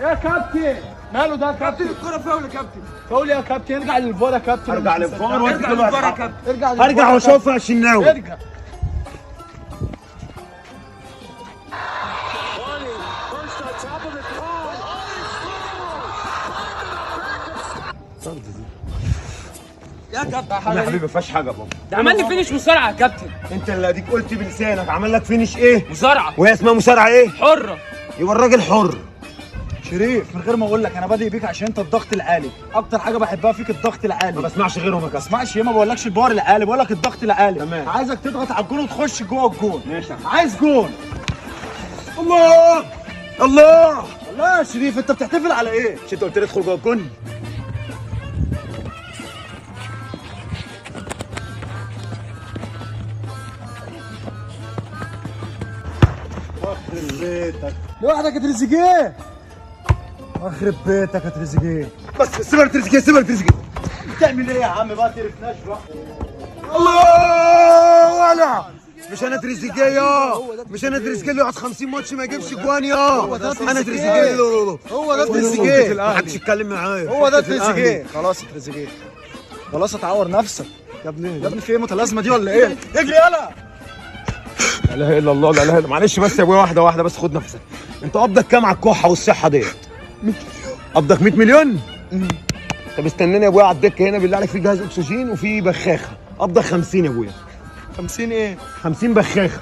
يا كابتن ماله ده يا كابتن؟ الكرة فاول يا كابتن. فاول يا كابتن، ارجع للفار يا كابتن. ارجع للفار وادي ارجع كل واحد للفار يا حقه. كابتن. ارجع للفار هرجع يا واشوفها يا شناوي. كابتن. ارجع. يا كابتن يا حبيبي ما فيهاش حاجة بابا. ده عمل لي finish مصارعة يا كابتن. انت اللي اديك قلت بلسانك عمل لك finish ايه؟ مصارعة وهي اسمها مصارعه ايه؟ حرة. يبقى الراجل حر. شريف من غير ما اقول لك انا بادئ بيك عشان انت الضغط العالي، اكتر حاجة بحبها فيك الضغط العالي. ما بسمعش غيرهم يا كابتن. اسمعش ياما، ما بقولكش ال power العالي، بقول لك الضغط العالي. تمام. عايزك تضغط على الجون وتخش جوه الجون. ماشي. عايز جون. الله الله. والله يا شريف انت بتحتفل على ايه؟ مش انت قلت لي ادخل جوه الجون؟ يخرب بيتك لوحدك يا تريزيجيه. يخرب بيتك يا تريزيجيه. بس سيبها لتريزيجيه، سيبها لتريزيجيه. بتعمل ايه يا عم بقى؟ تقرفناش بقى. الله ولا مش انا تريزيجيه يا، مش انا تريزيجيه اللي يقعد 50 ماتش ما يجيبش جوان يا. انا تريزيجيه. هو ده تريزيجيه. ما حدش يتكلم معايا. هو ده تريزيجيه. خلاص يا تريزيجيه خلاص، اتعور نفسك يا ابني. يا ابني في ايه متلازمة دي ولا ايه؟ اجري يلا. لا اله الا الله، لا اله الا. معلش بس يا ابويا، واحدة واحدة بس، خد نفسك. انت قبضك كام على الكحه والصحة ديت؟ قبضك 100 مليون؟ طب استناني يا ابويا على الدكة هنا بالله عليك، في جهاز اكسجين وفي بخاخه. قبضك 50 يا ابويا. 50 ايه؟ 50 بخاخه.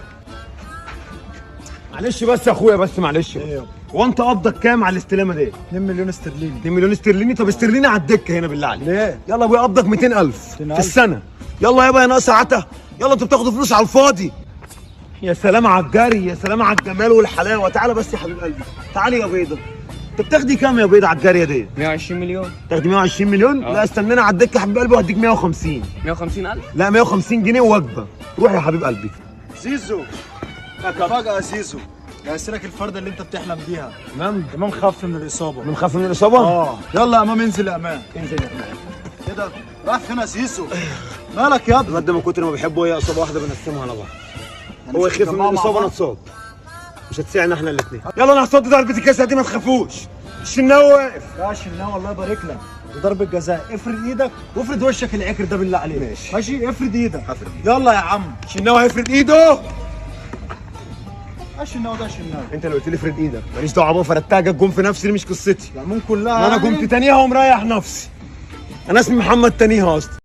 معلش بس يا اخويا، بس معلش. ايه يابا؟ هو انت قبضك كام على الاستلامه ديت؟ 2 مليون استرليني. 2 مليون استرليني؟ طب استرليني على الدكة هنا بالله عليك. ليه؟ يلا يا ابويا قبضك 200,000 في 200,000. السنة. يلا يابا يا ناقص عتا، يلا انتوا بتاخدوا فلوس على الفاضي. يا سلام على الجري، يا سلام على الجمال والحلاوه. تعالى بس يا حبيب قلبي، تعالي يا بيضة. انت بتاخدي كام يا بيضة على الجارية دي؟ 120 مليون. تاخدي 120 مليون؟ لا استنانا على الدكة يا حبيب قلبي وهديك 150. 150 ألف؟ لا 150 جنيه ووجبه. روح يا حبيب قلبي. زيزو فجأة يا زيزو جهزت لك الفردة اللي انت بتحلم بيها. تمام. امام خف من الاصابة. من خاف من الاصابة؟ اه يلا يا امام، انزل يا امام. انزل يا امام. كده راح فين يا زيزو؟ مالك يا ابني؟ الواد ده من كتر ما بحبه هي اصابه واحدة بنقسمها على بعض. يعني هو مش يخاف من بتجمعوا مع الاصابة انا بعض؟ اتصاب. مش هتسيعنا احنا الاثنين. يلا انا هصد ضربه الجزاء دي، ما تخافوش. الشناوي واقف. يا شناوي الله يبارك لك، دي ضربة جزاء، افرد ايدك وافرد وشك العكر ده بالله عليك. ماشي. ماشي افرد ايدك. هفرد ايدي. يلا يا عم. الشناوي هيفرد ايده. يا شناوي ده شناوي. انت اللي قلت لي افرد ايدك، ماليش دعوه بقى، فردتها جت جون في نفسي، دي مش قصتي. العموم كلها انا يعني. قمت تانيها ومريح نفسي. انا اسمي محمد تانيها اصلا.